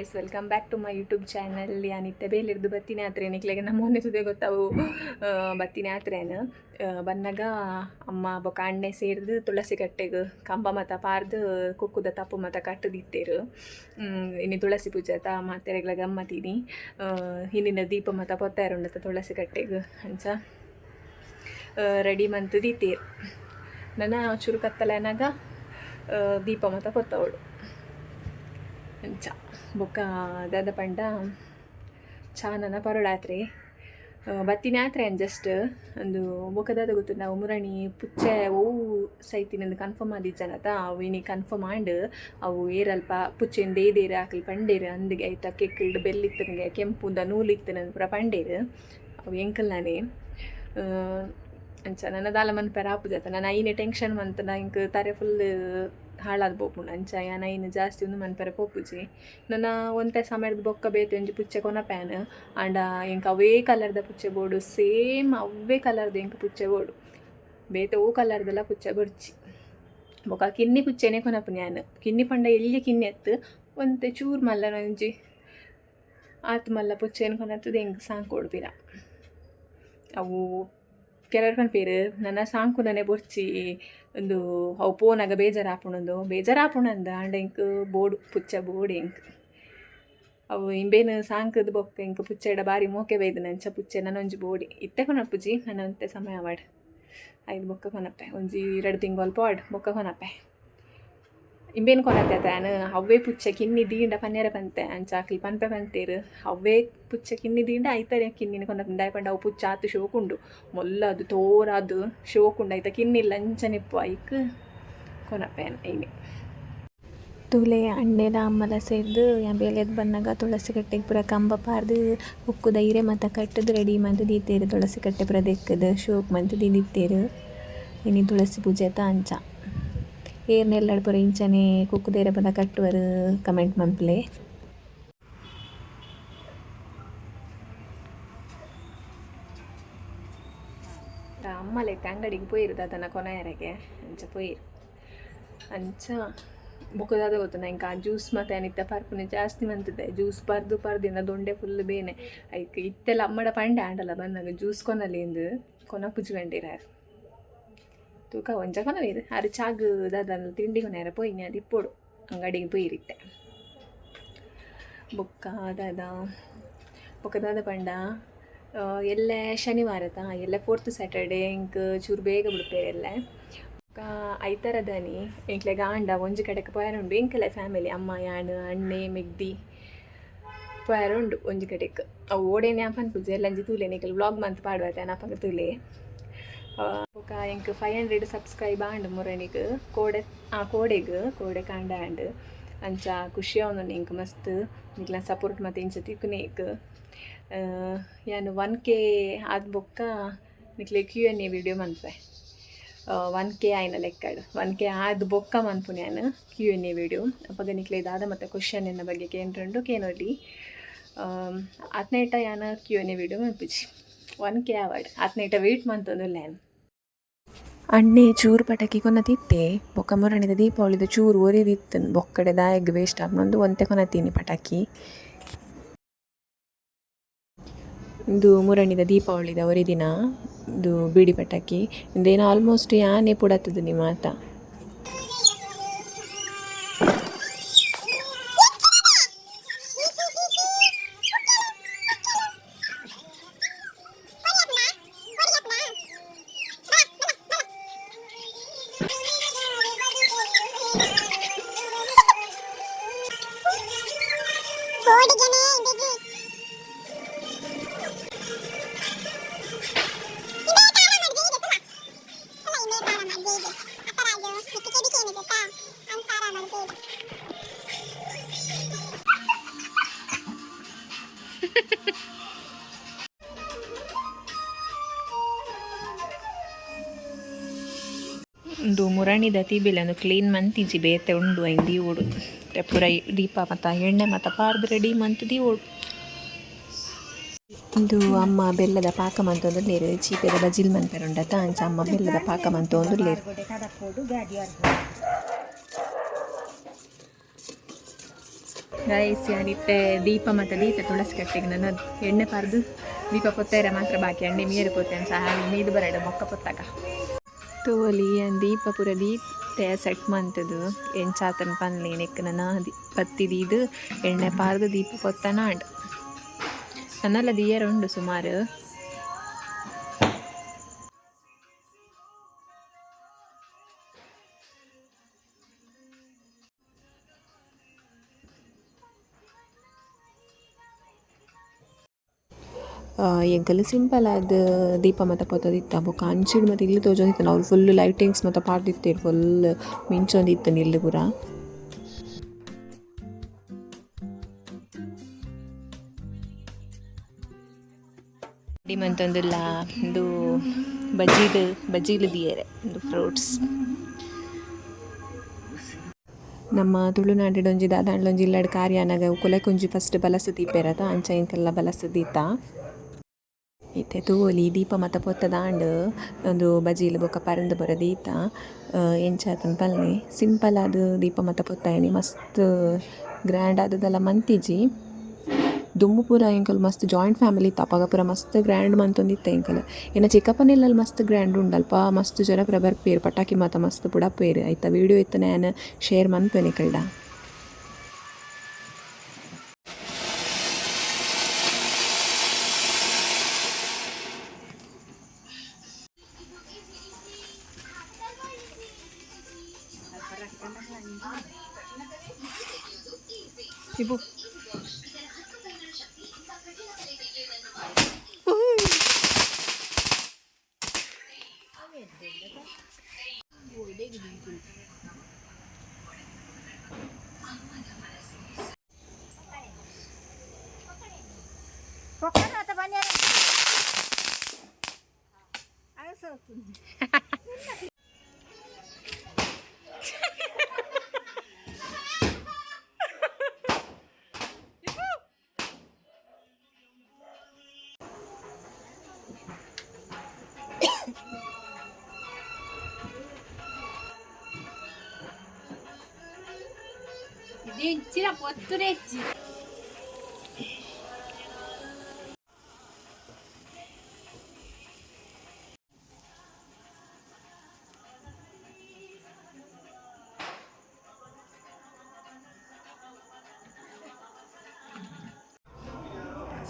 Guys, welcome back to my YouTube channel. ಯಾನಿತ್ತೆ ಬೇಲಿರ್ದು ಬತ್ತಿನ ಆತ್ರೆ. ನಿಕ್ಲೆಗೆ ನಮ್ಮ ಮೊನ್ನೆ ತುದೆ ಗೊತ್ತಾವು ಬತ್ತಿನ ಆತ್ರೇನು. ಬನ್ನಗ ಅಮ್ಮ ಬೊಕ ಅಣ್ಣೆ ಸೇರ್ದು ತುಳಸಿ ಕಟ್ಟೆಗ್ ಕಂಬ ಮತ ಪಾರ್ದು ಕುಕ್ಕುದ ತಪ್ಪು ಮತ ಕಟ್ಟುದಿತ್ತೇರು. ಇನಿ ತುಳಸಿ ಪೂಜೆ ತಾ ಮಾತೆರೆಗ್ಲ ಗಮ್ಮತಿನಿ. ಹಿಂದಿನ ದೀಪ ಮತ ಪೊತ್ತಾರುಂಡತ ತುಳಸಿ ಕಟ್ಟೆಗ್ ಅಂಚ ರೆಡಿ ಮಂತುದಿತ್ತೇರು. ನನ ಚುರು ಕತ್ತಲೆನಾಗ ದೀಪ ಮತ ಪೊತ್ತವಳು ಅಂಚ. ಬೊಕ್ಕ ದಾದ ಪಂಡ ಚಾನನ ಪರೋಡಾತ್ರೆ ಬತ್ತಿನ ಆತ್ರೆ ಜಸ್ಟ್ ಒಂದು. ಬೊಕ್ಕ ದಾದ ಗೊತ್ತು, ನಾವು ಮುರಣಿ ಪುಚ್ಚೆ ಒವು ಸೈತಿನಂದು ಕನ್ಫರ್ಮ್ ಆದಿಜ್ಜನತ. ಅವು ಇನಿ ಕನ್ಫರ್ಮ್ ಆಂಡ್. ಅವು ಏರಲ್ಪ ಪುಚ್ಚೆನ್ ದೇದೇರು ಆಕಲ್ ಪಂಡೇರು ಅಂದಿಗೆ ಐತ ಕೆಕ್ಕಿಲ್ಡ್ ಬೆಲ್ಲಿತ್ತನಿಗೆ ಕೆಂಪುದ ನೂಲಿತ್ತನ ಪೂರ ಪಂಡೇರು. ಅವು ಎಂಕಲ್ನಾನೆ ಅಂಚ ನನ್ನ ದಾಲ ಮನ್ಪೆರ ಆಪುಜತ. ನಾನು ಐನೆ ಟೆನ್ಷನ್ ಮಂತನ ಇಂಕ್ ತರೆ ಫುಲ್ ಹಾಳಾದ್ ಪೋಪುಂಡು. ಅಂಚ ಯಾನ್ ಐನ್ ಜಾಸ್ತಿ ಉಂದು ಮನ್ಪೆರೆ ಪೋಪುಜಿ. ನನ ಒಂತೆ ಸಮಯದ ಬೊಕ್ಕ ಬೇತೆ ಒಂಜಿ ಪುಚ್ಚೆ ಕೊನಪ್ಯಾನ್. ಆಂಡ ಎಂಕ್ ಅವೇ ಕಲರ್ದ ಪುಚ್ಚೆ ಬೋಡು. ಸೇಮ್ ಅವ್ವೇ ಕಲರ್ದ ಎಂಕ್ ಪುಚ್ಚೆ ಬೋಡು. ಬೇತೆ ಓ ಕಲರ್ದೆಲ್ಲ ಪುಚ್ಚೆ ಬೊರ್ಚಿ. ಬೊಕ್ಕ ಕಿನ್ನಿ ಪುಚ್ಚೆನೆ ಕೊನಪುನಿ ಯಾನ್. ಕಿನ್ನಿ ಪಂಡ ಎಲ್ಯ ಕಿನ್ನಿ ಅತ್ತ್, ಒಂತೆ ಚೂರು ಮಲ್ಲ ಒಂಜಿ ಆತ್ ಮಲ್ಲ ಪುಚ್ಚೆನ್ ಕೊನತ್ತುದು ಎಂಕ್ ಸಾಂಕೋಡು ಪಿರ. ಅವು ಕೆಲವರು ಪನ್ಪೆರ್ ನನ ಸಾಂಕುನನೆ ಬೊರ್ಚಿ ಉಂದು, ಅವು ಪೋನಗ ಬೇಜಾರಾಪುಂಡು. ಬೇಜಾರಾಪುಂಡು ಆಂಡ ಎಂಕ್ ಬೋಡು, ಪುಚ್ಚೆ ಬೋಡು ಎಂಕ್. ಅವು ಇಂಬೇನ್ ಸಾಂಕುದು ಬೊಕ್ಕ ಎಂಕ್ ಪುಚ್ಚೆಡ ಬಾರಿ ಮೋಕೆ ಬೈದಿನ. ಅಂಚ ಪುಚ್ಚೆ ನನೊಂಜಿ ಬೋಡಿ. ಇತ್ತೆ ಕೊನಪುಜಿ, ನನ ಒಂತೆ ಸಮಯ ಆವಡ್, ಐದು ಬೊಕ್ಕ ಕೊನಪೆ. ಒಂಜಿ 2 ತಿಂಗೊಲ್ ಪೋಡ್ ಬೊಕ್ಕ ಕೊನಪೆ. ಇಂಬೇನ್ ಕೊನತೆ ಯಾನ್ ಅವ್ವೇ ಪುಚ್ಚೆ ಕಿನ್ನಿ ದೀಂಡ ಪನ್ಯರೆ ಪಂತೆ. ಅಂಚ ಅಕ್ಲ್ ಪನ್ಪೆ ಪಂತೇರು ಅವ್ವೇ ಪುಚ್ಚೆ ಕಿನ್ನಿ ದೀಂಡ ಐತರೆ ಕಿನ್ನಿನ ಕೊನಪುಂಡು. ದಾಯೆ ಪಂಡ ಅವು ಪುಚ್ಚೆ ಆತ್ ಶೋಕುಂಡು, ಮೊಲ್ಲದು ತೋರಾದು ಶೋಕುಂಡು. ಐತ ಕಿನ್ನಿಲ್ಲ ಅಂಚನೆ ಇಪ್ಪು. ಐಕ್ ಕೊನಪೆ ಐನೆ. ತೂಲೆ, ಅಣ್ಣೆಲ ಅಮ್ಮಲ ಸೇರ್ದ್ ಯಾನ್ ಬೇಲೆಗ್ ಬನ್ನಗ ತುಳಸಿ ಕಟ್ಟೆಗ್ ಪೂರ ಕಂಬ ಪಾರ್ದ್ ಕುಕ್ಕುದ ಇರೆ ಮಾತ ಕಟ್ಟುದು ರೆಡಿ ಮಂತ್ ದೀತೆರ್. ತುಳಸಿ ಕಟ್ಟೆ ಪೂರ ದೆಕ್ಕುದು ಶೋಕ್ ಮಂತ್ ದೀದಿತ್ತೆರ್. ಇನಿ ತುಳಸಿ ಪೂಜೆತ ಅಂಚ. ಏರ್ನ ಇಲ್ಲಡ್ ಪೂರ ಇಂಚನೆ ಕುಕ್ಕುದ ಇರೆ ಪೂರ ಕಟ್ಟುವರ್, ಕಮೆಂಟ್ ಮನ್ಪುಲೆ. ಅಮ್ಮಲೈತೆ ಅಂಗಡಿಗೆ ಪೋಯಿರು ದಾದನ ಕೊನಯರೆಗೆ. ಅಂಚ ಪೋಯಿರು. ಅಂಚ ಬೊಕ್ಕ ದಾದ ಗೊತ್ತುಂಡ, ಎಂಕ್ ಆ ಜ್ಯೂಸ್ ಮಾತ ಯಾನ್ ಇತ್ತೆ ಪರ್ಪುನೆ ಜಾಸ್ತಿ ಮಂತುದೆ. ಜ್ಯೂಸ್ ಪರ್ದು ಪರ್ದಿನ ದೊಂಡೆ ಫುಲ್ ಬೇನೆ. ಐಕ್ ಇತ್ತೆಲ ಅಮ್ಮಡ ಪಂಡೆ ಆಂಡಲ ಬನ್ನಗ ಜ್ಯೂಸ್ ಕೊನಲೇಂದು. ಕೊನಪುಜಿ ಪಂಡೇರ್. ತೂಕ, ಒಂಜ ಕೊನವೇರು. ಆರು ಚಾಗ್ ದಾದನ ತಿಂಡಿ ಕೊನೆಯರ ಪೋಯಿನಿ, ಅದು ಇಪ್ಪೊಡು. ಅಂಗಡಿಗೆ ಪೋಯಿರಿತ್ತೆ. ಬೊಕ್ಕ ದಾದ, ಬೊಕ್ಕ ದಾದ ಪಂಡ, ಎಲ್ಲೆ ಶನಿವಾರ ತಾ, ಎಲ್ಲೆ ಫೋರ್ತ್ ಸ್ಯಾಟರ್ಡೆ. ಎಂಕ್ ಚೂರು ಬೇಗ ಬುಡ್ಪೇರು ಎಲ್ಲೆ. ಬೊಕ್ಕ ಐತಾರದಾನಿ ಎಂಕ್ಲೆಗ್ ಆಂಡ ಒಂಜಿ ಕಡೆಕ್ ಪೋಯರೆ ಉಂಡು. ಎಂಕಲೆ ಫ್ಯಾಮಿಲಿ, ಅಮ್ಮ, ಯಾನ್, ಅಣ್ಣೆ, ಮೆಗ್ದಿ ಪೋಯರೆ ಉಂಡು ಒಂಜಿ ಕಡೆಕ್. ಅವು ಓಡೇನೆ ಯಾನ್ ಪನ್ಪುಜಿ. ಎಲ್ಲಂಜಿ ತೂಲೆ, ನಿಕಲ್ ವ್ಲಾಗ್ ಮಂತ್ ಪಾಡುವತೆ ಯಾನ್ ಅಪಗ ತೂಲೆ. ಬೊಕ್ಕ ಎಂಕ್ 500 ಸಬ್ಸ್ಕ್ರೈಬ್ ಆಂಡ್ ಮುರಣಿಗ್ ಕೋಡೆ, ಆ ಕೋಡೆಗ್ ಕೋಡೆ ಕಾಂಡೆ ಆಂಡ್. ಅಂಚ ಖುಷಿ ಆವೊಂದುಂಡು ಎಂಕ್ ಮಸ್ತ್. ನಿಕ್ಲೆನ ಸಪೋರ್ಟ್ ಮಾತ ಇಂಚ ತಿಕ್ಕುನೇಕ್. ಯಾನ್ 1K ಆದ್ ಬೊಕ್ಕ ನಿಕ್ಲೆ ಕ್ಯೂ ಎನ್ ಎ ವಿಡಿಯೋ ಮನ್ಪೆ. 1K ಆಯ್ನ ಲೆಕ್ಕಡ್, 1K ಆದ್ ಬೊಕ್ಕ ಮನ್ಪುನೆ ಯಾನ್ ಕ್ಯೂ ಎನ್ ಎ ವಿಡಿಯೋ. ಅಪಗ ನಿಕ್ಲೆ ದಾದ ಮತ್ತೆ ಕ್ವಶನ್ ಎನ್ನ ಬಗ್ಗೆ ಕೇಂದ್ರಂಡು ಕೇನೊಲಿ. ಆತ್ನೇಟ ಯಾನ್ ಕ್ಯೂ ಎನ್ ಎ ವಿಡಿಯೋ ಮನ್ಪುಜಿ. 1K ಆವಡ್, ಆತ್ನೇಟ ವೇಟ್ ಮಂತೊಂದುಲ್ಲೆ ಯಾನ್. ಅಣ್ಣೆ ಚೂರು ಪಟಾಕಿ ಕೊನತಿತ್ತೆ. ಬೊಕ್ಕ ಮುರಣಿದ ದೀಪಾವಳಿದ ಚೂರು ಒರಿದಿತ್ತು. ಬೊಕ್ಕಡೆ ದಾಯೆಗ್ ವೇಸ್ಟ್ ಆಪುಂಡು ಒಂತೆ ಕೊನತೀನಿ ಪಟಾಕಿ. ಇಂದು ಮುರಣಿದ ದೀಪಾವಳಿದ ಒರಿದಿನ ಇಂದು ಬೀಡಿ ಪಟಾಕಿ. ಇಂದೇನು ಆಲ್ಮೋಸ್ಟ್ ಯಾನೆ ಪುಡತುದಿನಿ ಮಾತ. ಉಂದು ಮುರಣಿದ ತೀಬಿಲನು ಕ್ಲೀನ್ ಮಂತಿಜಿ, ಬೇತೆ ಉಂಡು. ಐನ್ ದೀವೊಡು. ಪೂರ ದೀಪ ಮಾತ ಎಣ್ಣೆ ಮಾತ ಪಾರ್ದ್ ರೆಡಿ ಮಂತ್ ದೀವೊಡು. ಉಂದು ಅಮ್ಮ ಬೆಲ್ಲದ ಪಾಕ ಮಂತೊಂದುಲ್ಲೆರ್. ಚೀಪೆದ ಬಜಿಲ್ ಮನ್ಪೆರೆ ಉಂಡತ, ಅಂಚ ಅಮ್ಮ ಬೆಲ್ಲದ ಪಾಕ ಮಂತೊಂದುಲ್ಲೆರ್. ಗೈಸ್, ಯಾನಿತ್ತೆ ದೀಪ ಮತ್ತು ದೀಪ ತುಳಸಿ ಕಟ್ಟೆಗೆ ನನ್ನ ಎಣ್ಣೆ ಪಾರ್ದು ದೀಪ ಪೊತ್ತೇರೆ ಮಾತ್ರ ಬಾಕಿ. ಎಣ್ಣೆ ಮೀರು ಪೊತ್ತೆ ಸಹ ಮೀದು ಬರಡ ಬೊಕ್ಕ ಪೊತ್ತಾಗ. ತೋಲಿ ದೀಪ ಪೂರ ದೀತೆ ಸೆಟ್ ಮಂತದು ಎಂಚಾತನ್ ಪನ್ಲೆ ನೆಕ್ ನನ ಬತ್ತಿ ದೀದು ಎಣ್ಣೆ ಪಾರ್ದು ದೀಪ ಪೊತ್ತನ ಆಂಡ್. ನನ್ನಲ್ಲ ದಿಯರ ಉಂಡು ಸುಮಾರು. ಎಂಕಲ್ ಸಿಂಪಲ್ ಆದ್ ದೀಪ ಮಾತ ಪೊತ್ತೊಂದಿತ್ತ. ಬೊಕ ಅಂಚಿಡ್ ಮಾತ ಇಲ್ಲ್ ತೋಜೊಂದಿತ್ತ್ಂಡ್. ಅವುಲು ಫುಲ್ಲ್ ಲೈಟಿಂಗ್ಸ್ ಮಾತ ಪಾಡ್ದಿತ್ತೆರ್. ಫುಲ್ಲ್ ಮಿಂಚೊಂದಿತ್ತ್ಂಡ್ ಇಲ್ಲ್ ಪೂರ. ಮಂತೊಂದುಲ್ಲ ಉಂದು ಬಜಿಲ್ ಬಜಿಲ್ ದಿಯೆರೆ ಉಂದು ಫ್ರೂಟ್ಸ್. ನಮ್ಮ ತುಳುನಾಡುಡ್ ಒಂಜಿ ದಾದಾಂಡಲ ಒಂಜಿ ಇಲ್ಲಡ್ ಕಾರ್ಯ ಆನಗ ಕುಲೆಕೊಂಜಿ ಫಸ್ಟ್ ಬಲಸ್ ದೀಪೆರ್ ಅತ, ಅಂಚ ಎಂಕಲ್ಲ ಬಲಸ್ ದೀತ. ಇತ್ತೆ ತೂವೊಲಿ, ದೀಪ ಮಾತ ಪೊತ್ತದಾಂಡ್. ಉಂದು ಬಜಿಲ್ ಬೊಕ ಪರ್ಂದ್ ಪೂರ ದೀತ. ಎಂಚಾತುಂಡು ಪನ್ಲೆ. ಸಿಂಪಲ್ ಆದ್ ದೀಪ ಮಾತ ಪೊತ್ತಾಯಿನಿ, ಮಸ್ತ್ ಗ್ರ್ಯಾಂಡ್ ಆದ್ ದಾಲ ಮಂತಿಜಿ. ದುಂಬು ಪೂರ ಎಂಕುಲು ಮಸ್ತ್ ಜಾಯಿಂಟ್ ಫ್ಯಾಮಿಲಿ ಇತ್ತ, ಅಪಗ ಪೂರ ಮಸ್ತ್ ಗ್ರ್ಯಾಂಡ್ ಮಂತೊಂದಿತ್ತ ಎಂಕುಲು. ಎನ್ನ ಚಿಕ್ಕಪ್ಪನ ಇಲ್ಲಲ್ ಮಸ್ತ್ ಗ್ರ್ಯಾಂಡ್ ಉಂಡು. ಅಲ್ಪ ಮಸ್ತ್ ಜನ ಪೂರ ಬರ್ಪೆರ್, ಪಟಾಕಿ ಮಾತ ಮಸ್ತ್ ಪುಡಪುವೆರ್. ಐತ ವೀಡಿಯೋ ಇತ್ತುಂಡ ಯಾನ್ ಶೇರ್ ಮನ್ಪುವೆ ನಿಕಲ್ಡ. ಇಬು. ದಿಂಚಿನ ಪೊತ್ತುನೆಚ್ಚಿ.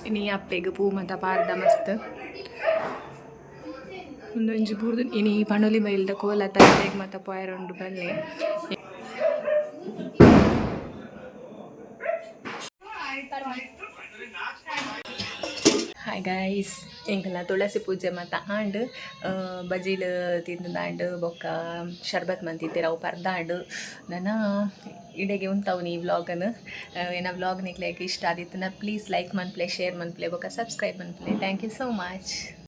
ಇನಿ ಅಪ್ಪೆಗ್ ಪೂ ಮಾತ ಪಾರ್ದ ಮಸ್ತ್. ಉಂದೊಂಜಿ ಬೂರ್ದು ಇನಿ ಪಣೋಲಿ ಬೈಲ್ದ ಕೋಲ ತಟ್ಟೆಗ್ ಮಾತ ಪೋಯೆರೆ ಉಂಡು ಬಲ್ಲೆ. ಹಾಯ್ ಗೈಸ್, ಎಂಕಲ್ನ ತುಳಸಿ ಪೂಜೆ ಮಾತ ಆಂಡ್. ಬಜಿಲ್ ತಿಂದಾಂಡ್, ಬೊಕ್ಕ ಶರ್ಬತ್ ಮಂತಿತ್ತೆರ್, ಅವು ಪರ್ದಾಂಡ್. ನನ ಇಡೆಗೆ ಉಂತವುನಿ ಈ ವ್ಲಾಗನ್. ಎನ್ನ ವ್ಲಾಗ್ ನಿಕ್ಲೆಗ್ ಇಷ್ಟ ಆದಿತ್ತುಂಡ ಪ್ಲೀಸ್ ಲೈಕ್ ಮನ್ಪುಲೆ, ಶೇರ್ ಮನ್ಪುಲೆ, ಬೊಕ್ಕ subscribe ಮನ್ಪುಲೆ. Thank you so much.